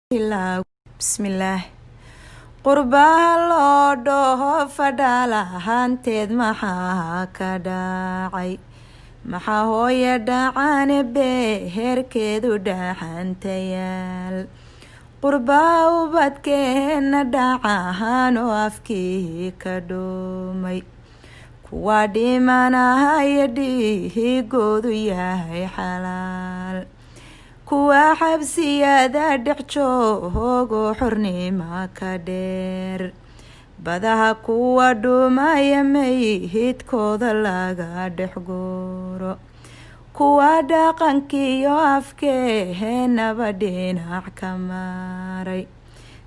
Bismillaah. Qurbaha loo dhoho fadhaalahanteed maxaa ka dhacay? Maxaa hooyo dhacane beherkeedu dhaxantayaal? Qurbaha ubadkeena dhacahaan oo afkii ka dhuumay, kuwa dhimanahaya dhiigoodu yahay xalaal, kuwa xabsiyada dhex joogo xornimo ka dheer, badaha kuwa dhumaya meydkooda laga dhex guuro, kuwa dhaqankiyo afkeenaba dhinac ka maray,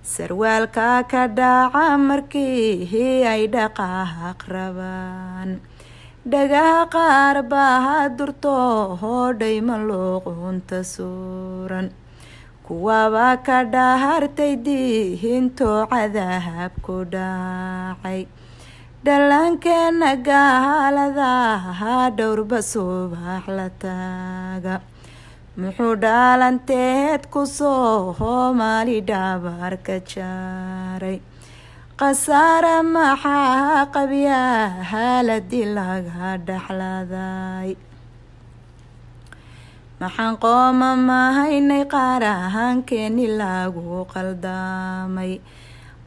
sarwaalka ka dhaca markii ay dhaqaaq rabaan, dhagaha qaar baa durto hoodhayma luqunta suuran, kuwaba ka dhahartay diintoo cadaab ku dhacay, dhallaankeena gaaladaha dhowrba subax la taaga, muxuu dhaalanteed kusoo hoomaali dhabarka jaaray? Khasaare maxaa qabyaaladii laga dhexladay? Maxaan qoomamahaynay qaarahankeeni lagu qaldamay?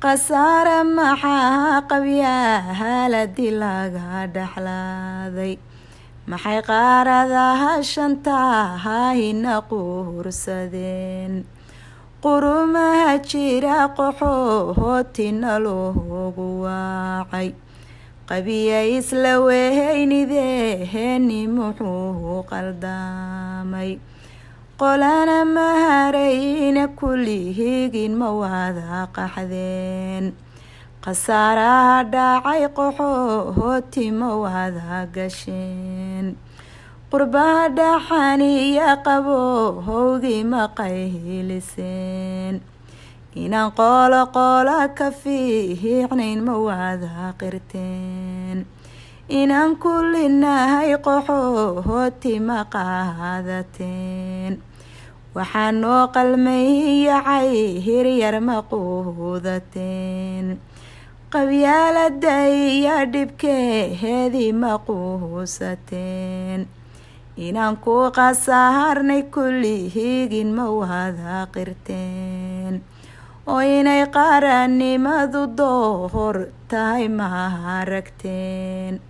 Khasaare maxaa qabyaaladii laga dhexladay? Maxay qaaradaha shantahina quursadeen? Qurumaha jira qaxootina loogu waacay? Qabiya isla weheynideeni muxuu qaldamay? Qolana maharayna kulligiin ma wada qaxdeen? Khasaaraha dhacay qaxooti ma wada gasheen? Qurbaha dhaxaniya qabo howgii ma qayliseen? Inaan qolo qola ka fiicnayn ma wada qirteen? Inaan kullinahay qaxooti ma qaadateen? Waxaa noo qalmayacay hiryar ma quudateen? Qabyaalada iyo dhibkeedii ma quusateen? Inaan ku khasaarnay kulligiin ma wada qirteen? Oo inay qaranimadu door tahay ma aragteen?